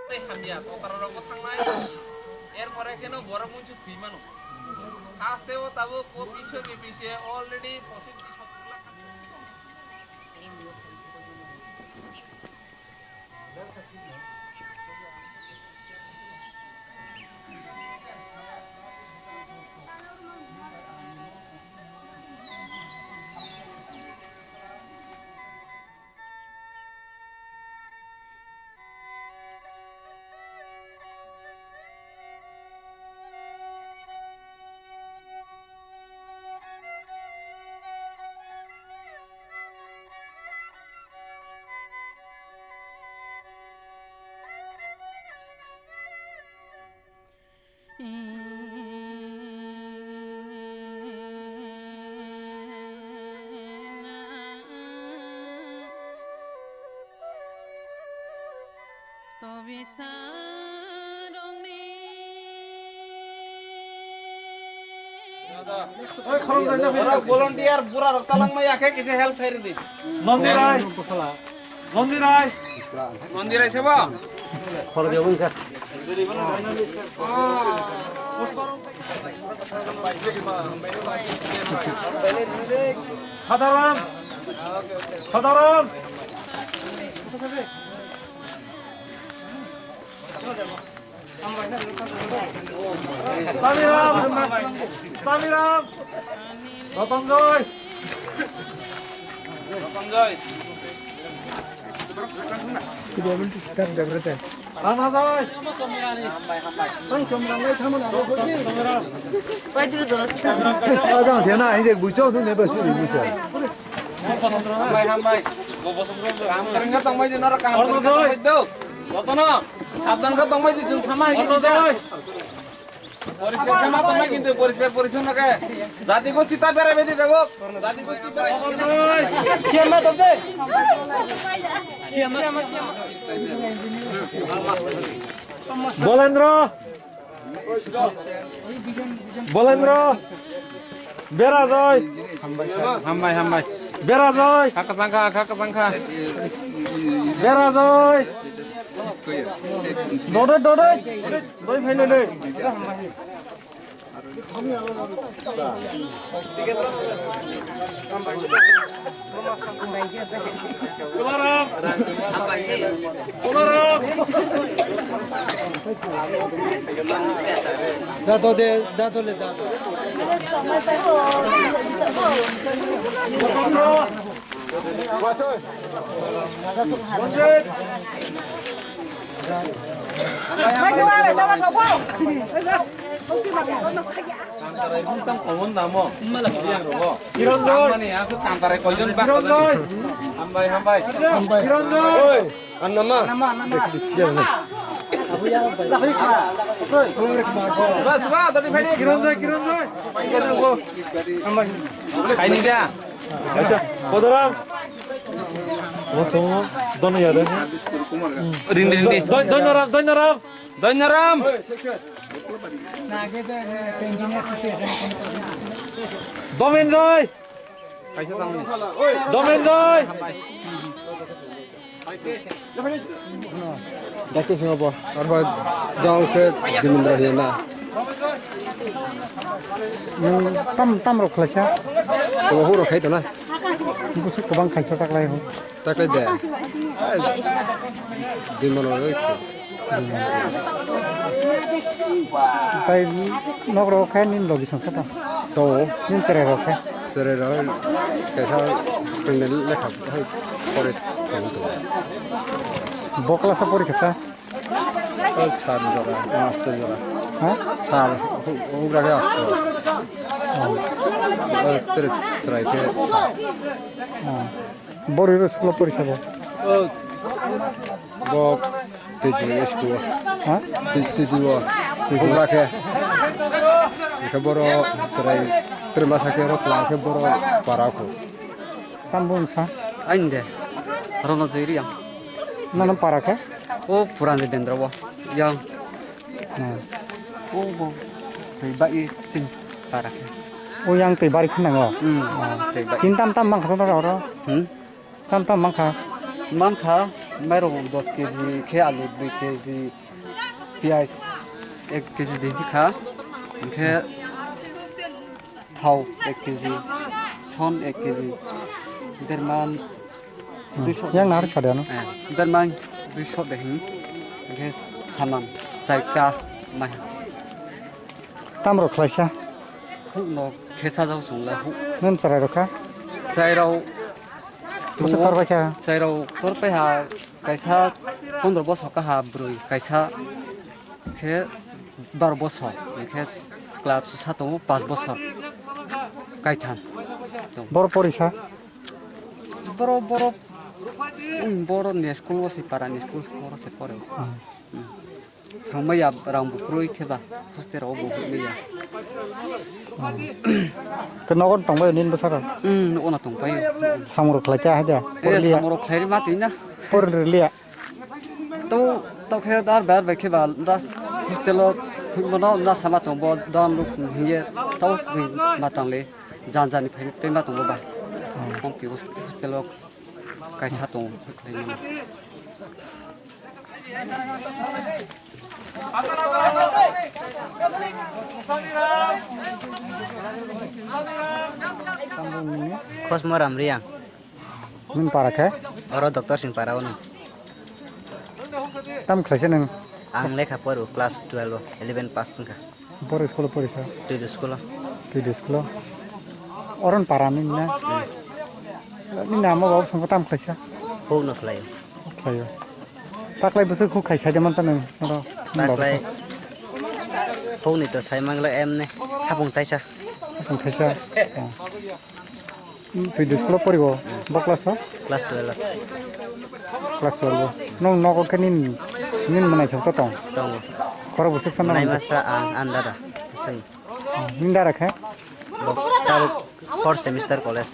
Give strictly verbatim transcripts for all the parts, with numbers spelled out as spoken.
Tei hamya, okra rokbo thangnai. Erpore kheno borok muichu thwi mano. Haste o tabuk o bishoke bise already pochis tris sottor lakh. Tobisa rongni. Ora volunteer bura rok talang mai akhe kisa help khairi di. Nondirai. Nondirai. Nondirai sebo. Khoro dia bung sa. Sadaram. Sadaram. Samiram. Samiram. Rotonjoy. Rotonjoy. Ranajai. Ajang sena, injek bucho, tu neba suri bucho. Hambai, hambai. Bo bosong bosong. Ham kering na tongbai di, nara kaham kering na tongbai do. Jotono. Sabdan khe tongbai di, chwng sama hai kisa. Poriskar khe ma tongbai kintu, poriskar porichonno khe. Jati gosti ta berai bedi debo. Jati gosti berai. Kiyama tongde. Bolendro. Bolendro. Berajoi. Hambai, hambai. Berajoi. Khaka sangkha, khaka sangkha. Berajoi. Dodoi, dodoi. Doi phainai doi. Tularam! Tularam! Jato de, jato le, jato. Monjit! Kantarai wng tang common damo. Kironjoy. Mani aku kantarai koijon bak Kironjoy. Hambai, hambai. Kironjoy. Oi, anna ma. Bas, bas, tadi phai. Kironjoy, Kironjoy. Hambai. Kaini dia. Acha, Kodaram. Mo to dono yade. Rin, rin, rin. Doi, Doinaram, Doinaram. Doinaram. Domenjoy. Domenjoy. Dakti singo bo. Arba jong khe Dimindra hiyana. Tam, tam rok khlaisa. To hu rok khai to na. Busuk kwbang khaisa taklai ho. Taklai de. Dimano roi. Tai nok rok khai nin logi song khe to. To. Nin cherai rok khai. Cherai rok kaisa pengmel lekha hai pore thang to. Bo class pori kha sa? O sar jora, master jora. Ha? Sar, hu-, hugra khe asto. O, tere trai khe sar. Bori ro school pori sabo? Bo T D school. Ha? T-, T D o. Hugra khe. Khe boro trai, trai masa khe ro kla khe boro para khu. Tam bung sa? Ainde. Rono jui riang. Nana para khe? O puran de dendro bo. Yang. Hmm. O bo. Tei bai sin para khe. O yang tei bari khe nango. Hmm. Ah. Tei bai. Tin tam tam mang kha oro. Hmm. Tam tam mang kha. Mang kha. Mairok dos keji khe alu dui keji, piyaj ek keji di hikha, hingkhe thao ek keji, son ek keji, derman Hmm. Duiso Yang de nahar hing. Sadano. Eh, derman duiso de hing, hingkhe saman chaita mai. Tamrok khlaisa? Hukno khe sajao chwngla huk. Nini chwrairok kha? Chwrairok Bwswk tongo, torbai kha? Chwrairok torbai ha kaisa pondro bosor kaha bwrwi, kaisa khe baro bosor, hingkhe chwla bwsa tongo panch bosor kaitham. Borok porisa? Borok, borok, um, borok ni school o se para ni school, borok se pore. Hmm. Hmm. Thangmaya rang bo kwrwi khe ba, hostel o bo hwnwi ya. Ke nogo tongbai nini bwsakang? Hmm, nogo na tongbai. Samung rok khlai kha haja? Eh, samung rok khlai ma twi na. Porli liya. To, to khe dar bar bai khe ba, das hostel o bono na sama tong bo, dan luk hiye, to ma tang le, jan jan ni phai, phai ma tong bo ba. Hmm. Hostel o kaisa tong, khlai mano. Khosmo Ramriang. Nwng para khe? Oro Doctor Singh para ono. Tam khlaisa nwng? Ang lekha poro class twelve o, eleven pass wngkha. Boro school o porisa? Twidi school o. Twidi school o. Oron para nini na? Hmm. Nini ama babu songkha tam khlaisa? Huk no khlaio. Khlaio. Taklai bwswk huk khai saide man tano oro. Taklai huk ni to sai mangla emne hapung taisa. Hapung taisa. Oh. Twi de school o poribo, bo class o? Class twelve. Class twelve o. Nong nogo khe nin, nin mwnai thok to tong? Tongo. Khoro bwswk sana mwnai masa ang andara. Sing. Nini dara khe? Bo tabuk fourth semester college,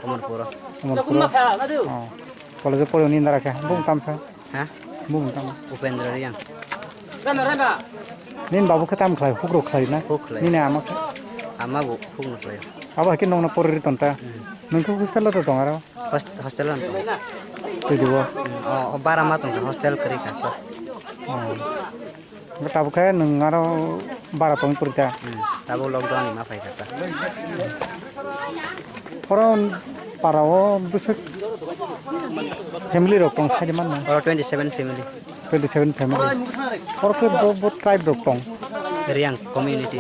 Omorpuro. Omorpuro? Oh. College o poribo nini dara khe? Bung tamsa? Ha? Bung tamo? Upendra Riang. Nini babu khe tam khlai, huk rok khlai na? Huk khlai. Nini ama khe? Ama bo huk no khlai. Abo hai khe nongno poriri tonta. Hmm. Nung khe hostel o to tong aro? Host-, hostel o tong. Twi dibo? Hmm, o, o bara ma tong hostel kwrwi kha sa. Oh. Tabuk khe nung aro bara tong purita. Hmm, tabuk lockdown ni ma phai kha ta. Oro para o bwswk family rok tong sai man na? Oro twenty seven family. Twenty seven family. Oro khe bo, bo tribe rok tong? Riang community.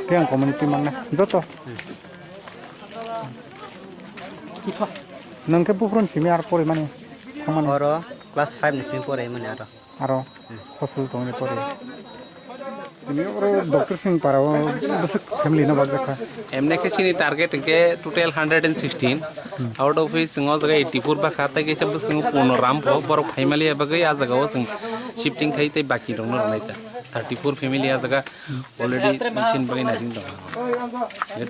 Riang community man na? Joto? Hmm. Nung khe buphuru simi ar pori mani? Thangmani? Oro class five ni simi pore mani aro. Aro hostel tongni pore. Tini oro Doctor Singh para o bwswk family no bajak kha. Emne khe chini target hwnkhe total hundred and sixteen. Hmm. Out of which chwng o jaga eighty four bakha, tei kaisa bwskango Purno Ram pho, borok phaimaliya bagwi a jaga o chwng shifting khai tei baki rokno rwnai ta. Thirty four family a jaga already chini bagwi naising tongo.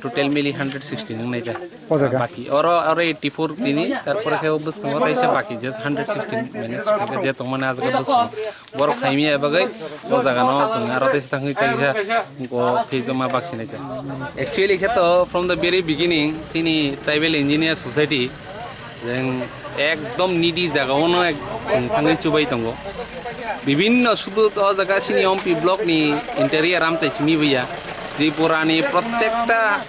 Total mili hundred sixteen wngnai ta. O jaga? Baki oro, oro eighty four tini, tarpore khe o bwskango taisa baki je hundred sixteen manage khe je tongmani a jaga bwskango. Borok phaimya bagwi o jaga no chwng aro taisa thangwi taisa o phejoma baksinai kha. Actually khe to from the very beginning chini tribal engineer society jeng ekdom needy jaga o no ek chwng thangwi chubai tongo. Bibinno sudu o jaga chini Ompi block ni interior amchai simi buya. Tripura ni prottekta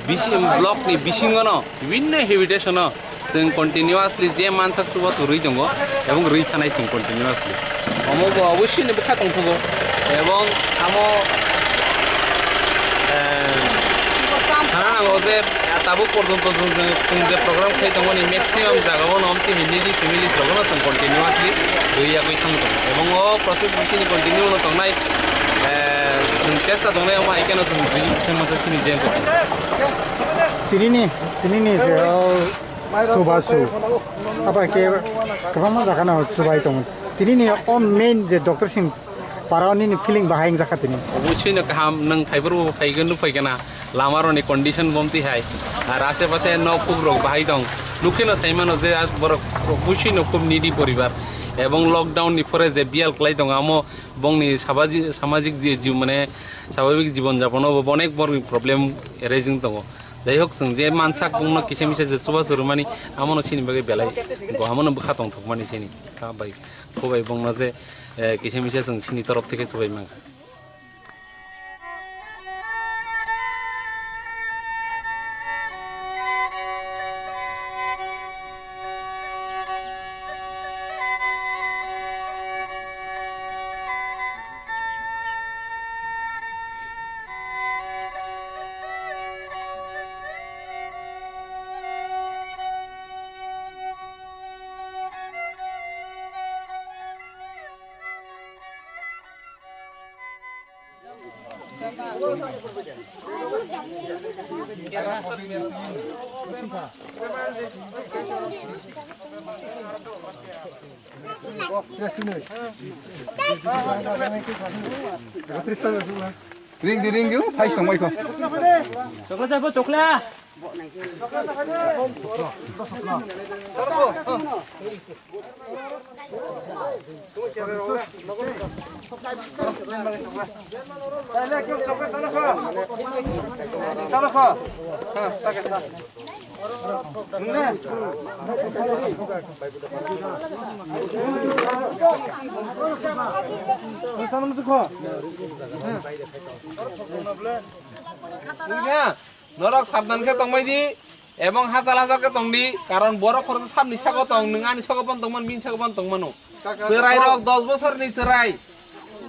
bisi-, block ni bisingo no bibinno habitation o chwng continuously je mansak subo rwi tongo ebong rwi thanai chwng continuously. Omo bo obossoi ni bwkha tongthogo ebong amo, eh, thana nango je tabuk porjonto chwng, chwng, chwng je program khai tongmani maximum jagao no omtwi hai needy families rogo no chwng continuously rwi yagwi thang tongo ebong o process bisini continue no tongnai, eh, chwng chesta tongnai omo hai kheno chwng rwi thangma sini je. Tinini, tinini je o Chubachu. Abo hai khe kwbangma jaga no chubai tongo. Tini ni o main je Doctor Singh para o nini feeling bahai wngjakha tini. Obossoi no kaham, nwng phaibrw bo phaigo, nuk phaikha na lama rok ni condition bomti hai. Ar ashe pashe nok kuk rok bahai tong. Nukhe no sai mano je borok obossoi no khub needy poribar. Ebong lockdown ni pore je biyal kwlai tongo amo bongni sabaji-, samajik je jiu mane sababik jibon japon o bo onek borok ni problem arising tongo. Jai hok, chwng je mansak bongno kisa misa je chubachu rwmani, amono chini bagwi belai go, amono bwkha tongthokmani chini. Kha bai, kho bai bongno je, eh, kisa misa chwng chini torof theke chubai mankha. Ring di, ring di, oh, phai tong bai kho. Chokla jabo, chokla. Norok sabdan khe tongbai di, ebong hachal hachal khe tong di, karon borok khoroksa sabni sago tong, nwng ani sago pon tongmano, bini sago pon tongmano. Chwrai rok dos bosorni chwrai,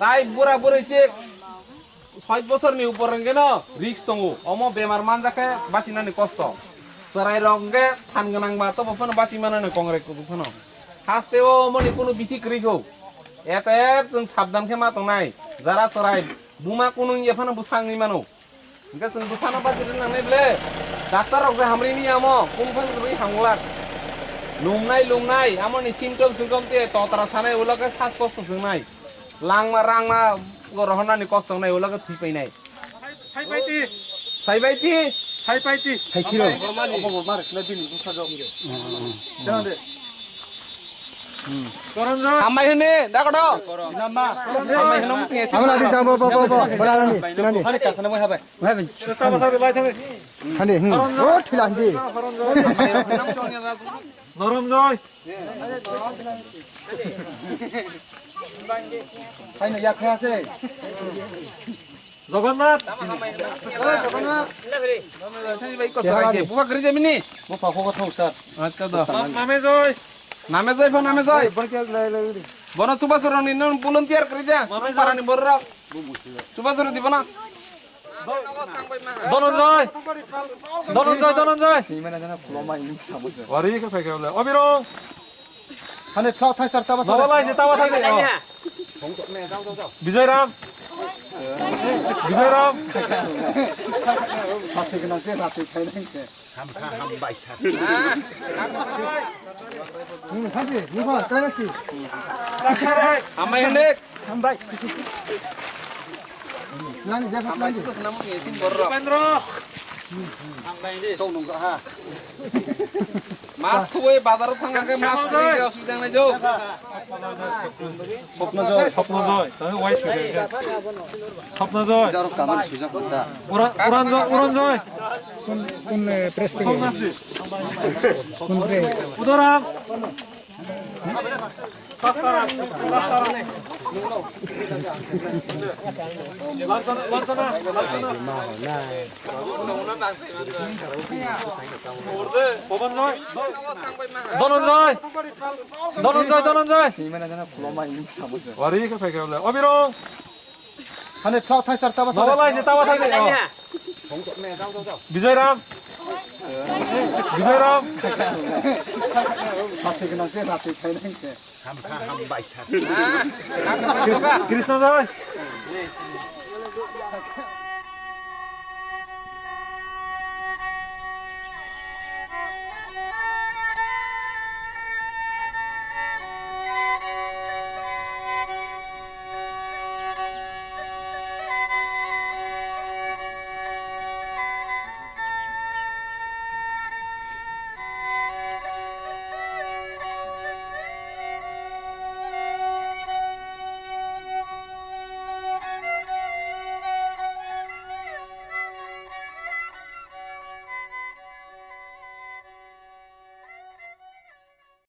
tai bura bwrwi chik soy bosorni upor hwnkhe no risk tongo, omo bemar manjak khe bachinani kosto. Chwrai rok hwnkhe phan gwnang ba tobo phano bachi manani kongrai kubu phano. Haste o omoni kunu bithi kwrwi kho. Ete chwng sabdan khe ma tongnai, jara chwrai buma kunu wngya phano bwsa wngwi mano. Hingke chwng bwsano bachiri nangnai ble. Doctor rok je hamri ni amo, kung phang rwi hamglak. Lumnai, lumnai, amoni symptom, symptom te totra sanai, ulo khe sas kosto swngnai. Langma, rangma, go rohornani kosto wngnai, ulo khe thwi painai. Saibaiti. Saibaiti. Saibaiti. Saikiro. Hambai hini, dakodo. Hambai hini, muting esi. Amo nadi jang bo, bo, bo, bo, bo, nani, nani. Hari kasana mo habai. Wah, ben. Hani, hmm. Oh, thila hindi. Norom joy. Haino yakha ase. Jagannath. Oh, Jagannath. Buka kri jamini. Mo pa ko thau sir. Acha da. Name joy. Name joy, phone name joy. Bono tuba surong ni non volunteer kri ja. Parani borok. Tuba surong di bono. Dhananjay! Dhananjay, Dhananjay! Wari khe phai khe wle. Obirong! Hane phla thai sar taba thai. Nogo lai se taba thai de. Bijoyram! Bijoyram! Sathi gwnang se sathi khai nang se. Hamkha hambai sa. Hmm, haji, nuba, tara ki. Hambai hande. Hambai. Nani, jaga nani. Hambai. Hambai hande. Tong nung ha. Mas khubui bazar thang khe mas khubui khe osubida nai jo. Swapna joy. Swapna joy. Tani wai sui khe. Swapna joy. Jaro kaman sujak banda. Uran, Uran joy, Uran joy. Kun, kun, eh, press thik hai? Kun press? Udaram. Lansana, lansana, lansana. Bhaban joy. Dhananjay. Dhananjay, Dhananjay. Wari khe phai khe wle. Obirong. Hane phla thai sar taba thai. Nogo lai se taba thai de. Bijoyram. Bijoyram. Sathi gwnang se sathi khai nang se. Hamkha hambai sa. Krishna joy.